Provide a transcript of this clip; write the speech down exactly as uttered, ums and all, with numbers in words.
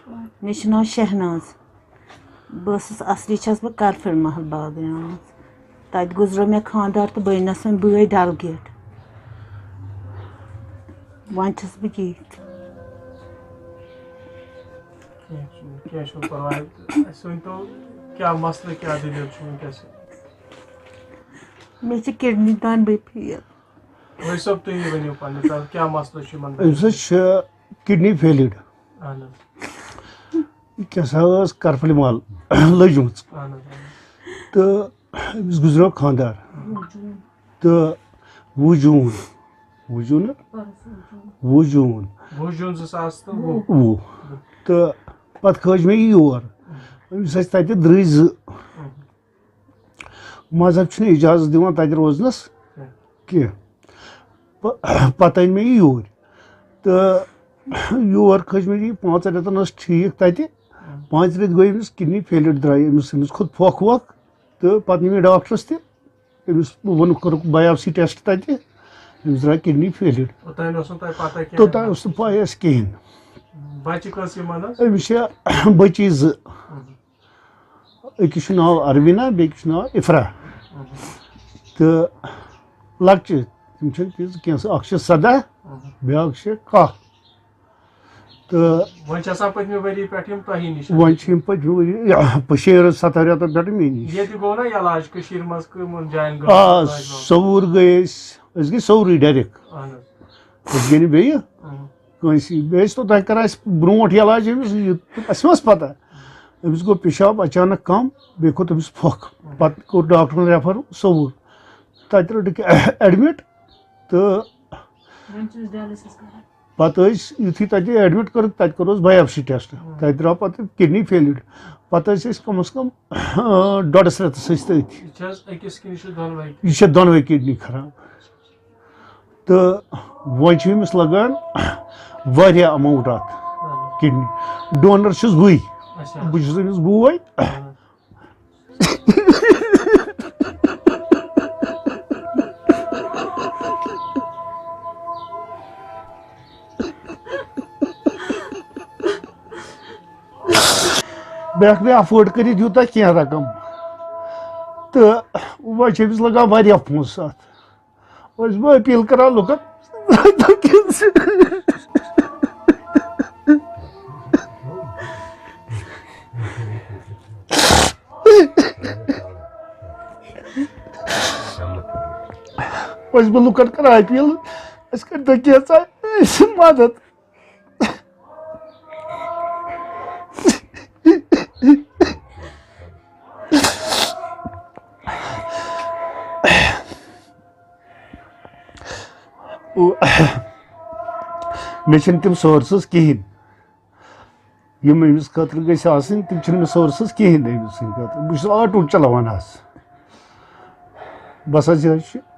مےٚ چھُ ناو شہناز۔ بہٕ ٲسٕس، اصلی چھَس بہٕ کرفٕلۍ محل باغ آمٕژ۔ تَتہِ گُزریو مےٚ خانٛدار تہٕ بہٕ أنِس وۄنۍ بٲے ڈل گیٹ۔ وۄنۍ چھَس بہٕ ییٚتھۍ۔ کینٛہہ چھُنہٕ، کینٛہہ چھُنہٕ پَرواے۔ اَسہِ ؤنۍتو، کیٛاہ مسلہٕ، کیٛاہ دٔلیٖل چھُ وٕنکیٚس؟ مےٚ چھِ کِڈنی دۄنوَے فیل۔ وٲحد صٲب، تُہی ؤنِو پننہِ طرفہٕ، کیٛاہ مسلہٕ چھُ یِمن؟ أمِس حظ چھِ کِڈنی فیلڈ۔ اہن حظ۔ یہِ کیٛاہ سا ٲس کرفٕلۍ مال لٔجمٕژ۔ اہن حظ، اہن حظ۔ تہٕ أمِس گُزریو خانٛدار۔ تہٕ وُہ جوٗن، وُہ جوٗن نہٕ؟ وُہ جوٗن۔ وُہ جوٗن زٕ ساس تہٕ وُہ۔ وُہ۔ تہٕ پتہٕ کھٲج مےٚ یہِ یور۔ أمِس ٲسۍ تَتہِ درٕے زٕ۔ مذہب چھُنہٕ اِجازت دِوان تَتہِ روزنَس کینٛہہ۔ پ-، پَتہٕ أنۍ مےٚ یہِ یوٗرۍ۔ تہٕ یور کھٔج مےٚ یہِ پانٛژَن رٮ۪تَن ٲس ٹھیٖک تَتہِ۔ پانٛژِ رٮ۪تۍ گوٚو أمِس کِڈنی فیلڈ درٛاے أمِس، أمِس کھوٚت پھۄکھ وۄکھ۔ تہٕ پَتہٕ نِیہِ مےٚ ڈاکٹرَس تہِ۔ أمِس ووٚنُکھ، کوٚرُکھ بایوپسی ٹیسٹ تَتہِ۔ أمِس درٛاے کِڈنی فیلڈ۔ اوٚتام اوس نہٕ تۄہہِ پَتہ کینٛہہ؟ توٚتام اوس نہٕ پَے اَسہِ کِہیٖنۍ۔ بَچہِ کٔژ یِمَن حظ؟ أمِس چھِ بٔچی زٕ۔ أکِس چھُ ناو اروینا، بیٚکِس چھُ ناو افرا۔ تہٕ لۄکچہِ، تِم چھِنہٕ تِژھ کینٛہہ۔ اکھ چھِ سَداہ، بیٛاکھ چھِ کاہ۔ تہٕ وۄنۍ چھِ آسان پٔتمہِ ؤری پٮ۪ٹھ یِم تۄہی نِش؟ وۄنۍ چھِ یِم پٔتمہِ ؤری، یا، پٔشیرٕ ستن رٮ۪تن پٮ۪ٹھ مےٚ نِش۔ ییٚتہِ گوٚو نا علاج کٔشیٖرِ منٛز کٕمن جاین گوٚو آ، علاج؟ سوٚوُر گٔے أسۍ، أسۍ گٔے سورُے ڈایریکٹ۔ اہن حظ۔ أسۍ گٔے نہٕ بیٚیہِ۔ اہن۔ کٲنٛسی۔ بیٚیہِ ٲسۍ تو تۄہہِ کران اَسہِ برونٛٹھ علاج أمِس، یہِ، اَسہِ ما ٲس پتہ؟ أمِس گوٚو پیشاب اچانک کم، بیٚیہِ کھوٚت أمِس پھۄکھ۔ پتہٕ کوٚر ڈاکٹرن ریفر سوٚوُر۔ تتہِ رٔٹٕکھ ایڈمٹ تہٕ وۄنۍ چھُس ڈیالسِس کران۔ پتہٕ ٲسۍ یُتھُے تتہِ ایڈمٹ کٔرٕکھ، تتہِ کوٚرُس بایوپسی ٹیسٹ۔ تتہِ درٛاو پتہٕ کِڈنی فیلڈ۔ پتہٕ ٲسۍ أسۍ کم از کم، ڈۄڈس رٮ۪تس ٲسۍ تٔتھۍ۔ یہِ چھِ حظ أکِس کِنہٕ یہِ چھِ دۄنوَے؟ یہِ چھِ دۄنوَے کِڈنی خراب۔ تہٕ وۄنۍ چھِ أمِس لگان واریاہ اماوُنٹ اتھ کِڈنی۔ ڈونر چھُس بٕے۔ اچھا۔ بہٕ چھُس أمِس بوے۔ اہن۔ بہٕ ہٮ۪کہٕ نہٕ afford کٔرِتھ یوٗتاہ کینٛہہ رقم۔ تہٕ وۄنۍ چھِ أمِس لگان واریاہ پونٛسہٕ اتھ۔ وۄنۍ چھُس بہٕ appeal کران لُکن۔ وۄنۍ چھُس بہٕ لُکن کران appeal، اَسہِ کٔرۍتو کینٛژھا مدد۔ مےٚ چھِنہٕ تِم سورسز کِہیٖنۍ، یِم أمِس خٲطرٕ گٔژھۍ آسٕنۍ، تِم چھِنہٕ مےٚ سورسز کِہیٖنۍ أمۍ سٕنٛدِ خٲطرٕ۔ بہٕ چھُس آٹوٗ چلاوان حظ۔ بس حظ، یہِ حظ چھُ۔